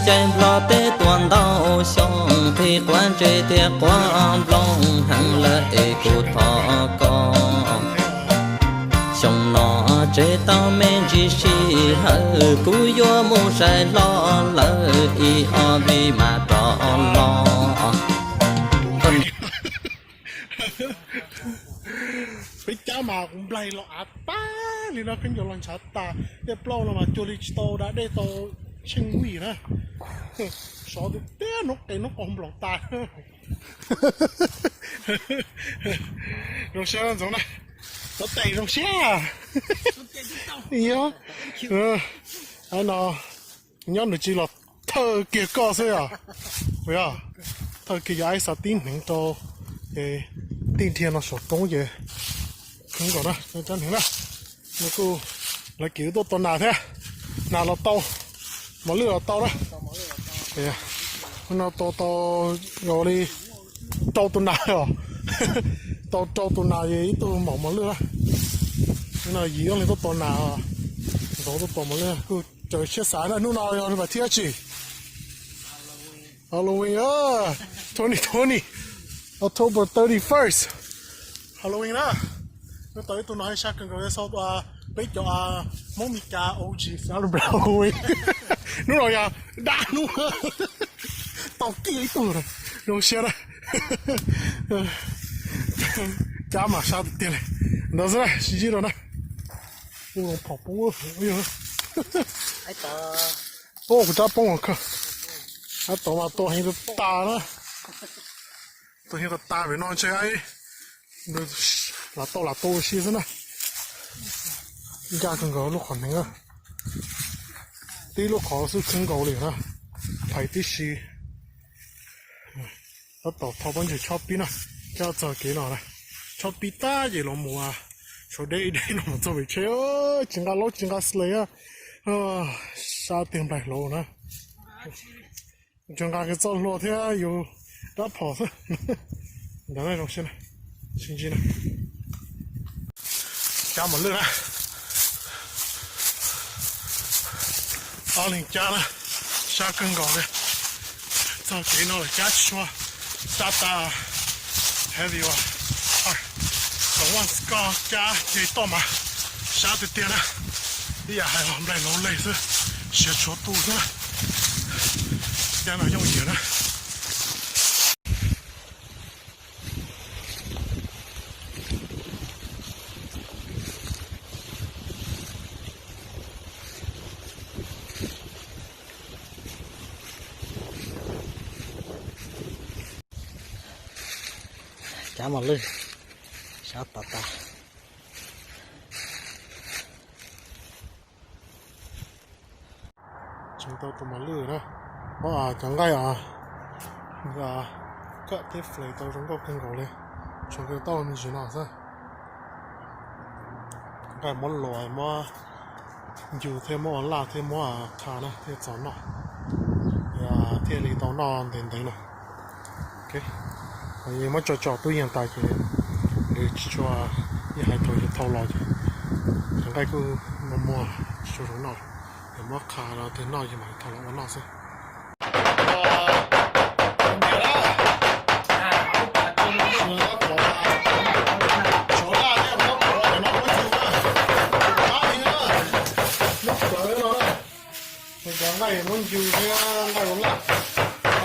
Caij Nplog teb tuaj ntau xyoo, qhib quav ntsej thiab quav nplooj heev lawm es kuv thov koj. Xyoo no tseg tau me ntsis sij hawm, kuv yuav mus saib hlob lawv ib ob vij mas rov los. Peb cab mas kuv nplaig los av tag li no, khaub ncaws los ntshav tas, dej plaub no mas cuag li tsis tau da dej tau tsheej vij na. Sov tiag tiag, noob qes noob qaus nplaum tas. Zoo siab ntxoov na, tov tes zoo siab. Yog, no nyob nws tsis los thawj kiag koj xwb os. Yog, thawj kiag yog ib xav tib hneev rau, ces tij nrhiav no saum roob ces kheev nkaus na, rab hneev na. Nws kuj, lawv kev tuaj tua nas thiab, nas los tau, mos lwj los tau na. No tua tau zoo li rau tus nas os, tau rau tus nas es ib tug maum mos lwj na. No yim ob leeg tuaj tua nas, ntxoov tuaj tua mos lwj kuj raws siab xav na. Hnub no yog vas thib dab tsi? Halloween, twenty twenty, October thirty-first, Halloween na. Hnub tau ib tug no sab kawg nkaus xau, peb cov Hmoob Mes Kas O G celebrate Halloween. Hnub no yog dab hnub, tau kiag ib tug, zoo siab na. Cab mas sab tiag tiag li. Ntawd xwb na, sib ntsib dua na. Ub, zoo phom poob. Ub, kuv rab poob kawg. Ab, tau mas tua heev tas na. Tua heev tas tas vim no ntshe lam tau lam tua ua si xwb na. Ncaj kawg nkaus lub qhov hneev, tib lub qhov xwb kheev nkaus li na. Phais tib si. Tab tom thau pob ntseg chob pib na, cab txog kev no na, chob pib tag ces los mus, suav deb deb no mus txog pem tsheb, tsis nqa laub tsis nqa sle, sab tiag nplaig hlau na. Tsuas nqa kiag txoj hlua thiab yus rab phom xwb. Ntawd zoo siab, sib ntsib na. Cab mos lwj na. Ob leeg cab na, sab kawg nkaus li. Txog kev no lawm cab tsis tshua, sab tas heavy as. Tom One Scott cab ceg toj mas sab tiag tiag na. Ib yam hais los nplaig laus leg xwb, siav tshuav tu xwb na. Cab no yooj yim na. Cab mos lwj, sab tas tas. Tseem tau tus mos lwj na, muab cov nqaij, kawm thiab flay tau zoo nkauj kawg nkaus li. Tsuas kawg tau me ntsis no xwb. Nqaij muab luas, muab ncu thiab muab ua laj thiab muab qha na thiaj txaus noj, thiaj li tau noj ntev ntev na. Muab tso tso tub yees tas ces nws tsis tshua, ib hais thaum yus thau los ces cov nqaij kuj muag muag tsis tshua zoo noj. Yog muab qha los tiag noj ces mam thau los ua noj xwb. Lub plawv no, cov nqaij muab ncu thiab nqaij ua laj,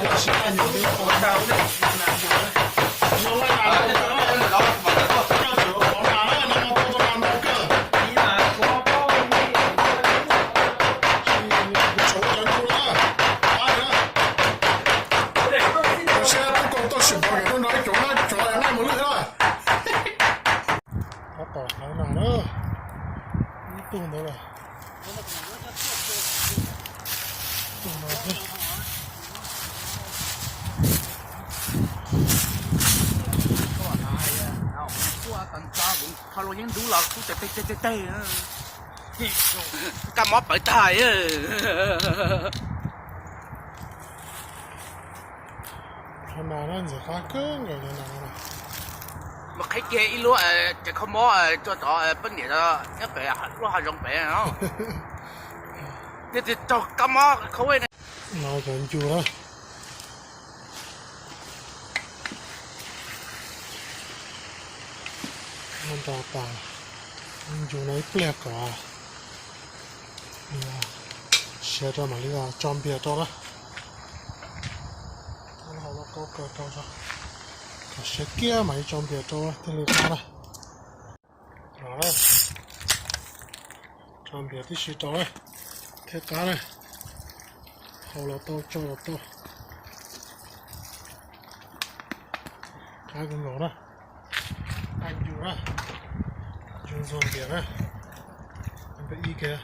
tab sis nqaij nyuam li qhov nas, no nqaij nas, coj tseem qhov nas na, no tua tau nas ntau kawg. Tsis tshuav cov ncu na, pab na. Ua siab tub koom toj sim pom kawm tuaj nrog ib cov nqaij, cov nqaij mos lwj na. Tab tom hlawv nas na, ib tug ntawd lawm. Koj los yeej ntub los kub teg teg teg teg. Kab mob pawv tag. Qhov nas na ntxim qab kawg nkaus li no. Mus qhib kiag ib lub tsev kho mob rau cov poj niam nyob pem lub hav zoov pem no. Nws twb raug kab mob kho na. No cov ncu na. Nrog tas ncu no ib pliag kom siav rau mam li tso npias rau na. Hau los kaub kawg rau, kom siav kiag mam li tso npias rau thiaj li qab na. Tso npias tib si rau thiaj qab na. Hau los tau, tso los tau. Qab kawg nkaus na. Qab ncu na. Ncu ntxuag npias na. Npe ib kiag.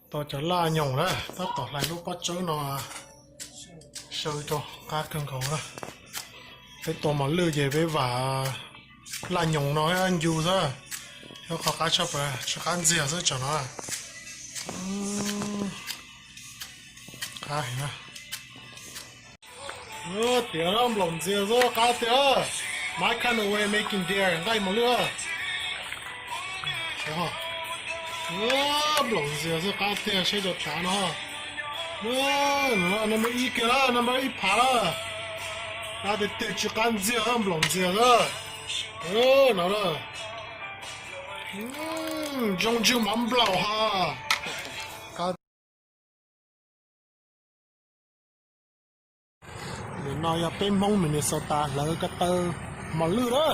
Tau cov laj nyoos na, tab tom hlais lub pob tsawb no saw rau, qab kawg nkaus na. Peb tua mos lwj ces peb vam laj nyoos no ncu xwb, yog qhov qab tshaj plaws, tsis qab ntxiag xwb tsam no. Qab heev na. Tiav nplaum ntxiag xwb qab tiag. My kind of way making deer, nqaij mos lwj. Nplaum ntxiag xwb qab tiag, saib cov tav no. Number ib kiag na, number ib phav na. Qab tiag tiag, tsis qab ntxiag, nplaum ntxiag xwb. No na. Zoo ntsws mov nplaum ha. Nim no yog peb Hmoob Minnesota hlawv ko taw mos lwj na,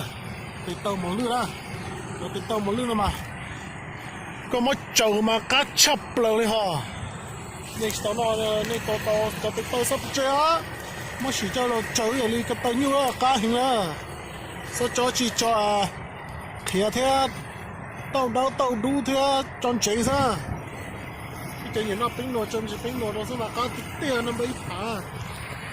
tes taw mos lwj na. Cov tes taw mos lwj no mas koj muab tsaws mas qab tshaj plaws li ho. Nej tsis tau noj, nej tau tau cov tes taw xob pov tseg os, muab sim coj los tsaws ib yam li ko taw nyuj na, qab heev na. Xob tso tsis tso, qhiav thiab tauj dawb tauj dub thiab tso ntsev xwb. Ib cov nyiam noj peeb luag tso ntsis peeb luag rau xwb mas qab tiag tiag, number ib phav.